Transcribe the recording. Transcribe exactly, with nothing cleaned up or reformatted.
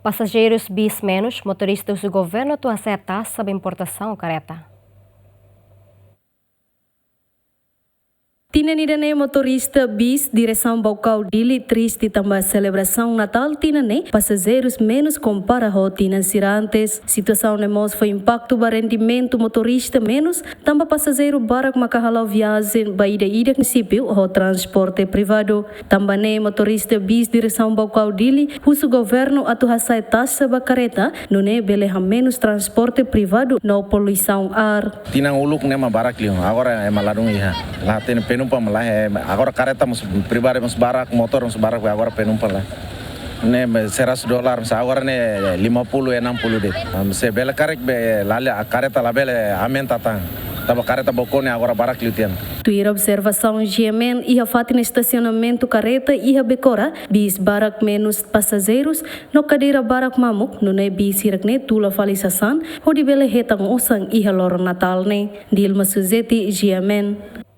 Pasajeirus bis menus, motorista husu governu atu hasa'e taxa ba importasaun kareta. Tinan ida-ne'e motorista bis diresaun Baucau Dili triste tanba selebrasaun Natál tinan ne'e pasajeirus menus kompara ho tinan sira antes. Situasaun ne'e mós fó impaktu ba rendimentu motorista menus, tanba pasajeiru barak maka hala'o viajen ba ida-idak munisípiu ho transporte privadu. Tanba ne'e motorista bis diresaun Baucau Dili husu governu atu hasa'e taxa ba kareta, nune'e bele hamenus transporte privadu no poluisaun ar. Tinan uluk ne'e ema barak liu, agora ema ladún iha. La hatene penumpang mak laiha, agora kareta mós pribadi mós barak, motór mós barak, agora penumpang la. Ne'e seratus dolar, agora ne'e lima puluh, enam puluh de'it. Se bele karik be lale kareta labele aumenta tan. Tanba kareta Baucau ne'e agora barak liu tiha ona. Tuir observasaun G M N, iha fatin estasionamentu kareta iha Becora, bis barak menus pasajeirus, no kadeira barak mamuk, nune'e bis hirak-ne'e tula fali sasán, hodi bele hetan osan iha loron Natál ne'e. Dilma Suzeti, G M N.